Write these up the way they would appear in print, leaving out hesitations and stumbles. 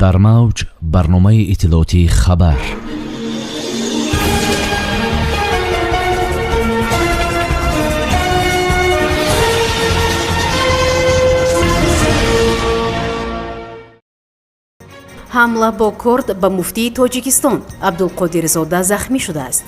Дар мавҷ барномаи иттилоотии «Хабар». Ҳамла бо корд ба муфтии Тоҷикистон: Абдулқодирзода захмӣ шудааст.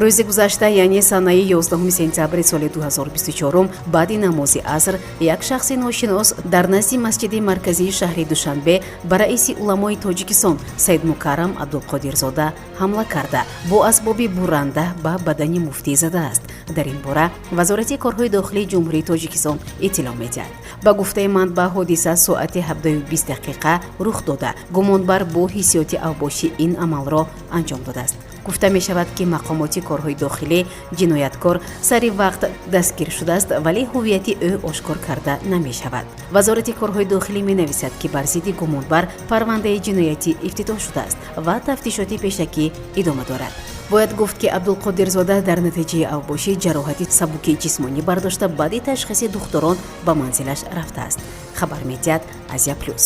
Рӯзи гузашта, яъне санаи 11 сентябри соли 2024, баъди намози аср як шахси ношинос дар назди масҷиди марказии шаҳри Душанбе ба раиси уламои Тоҷикистон Саидмукаррам Абдулқодирзода ҳамла карда, бо асбоби бурранда ба бадани муфтӣ задааст. Дар ин бора Вазорати корҳои дохилии Ҷумҳурии Тоҷикистон иттилоъ медиҳад. Ба гуфтаи манбаъ, ҳодиса соати 17:20 дақиқа рух дода, гумонбар бо ҳиссиёти авбошӣ ин амалро анҷом додааст. Гуфта мешавад, ки мақомоти корҳои дохилӣ ҷинояткор сари вақт дастгир шудааст, вале ҳуввияти ӯ ошкор карда намешавад. Вазорати корҳои дохилӣ менависад, ки бар зидди гумонбар парвандаи ҷиноятӣ ифтитоҳ шудааст ва тафтишоти пешакӣ идома дорад. Бояд гуфт, ки Абдулқодирзода дар натиҷаи авбошӣ ҷароҳати сабуки ҷисмонӣ бардошта, баъди ташхиси духтурон ба манзилаш рафтааст, хабар медиҳад «Азия Плюс».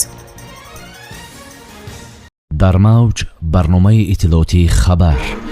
Дар мавҷ барномаи иттилоотии «Хабар».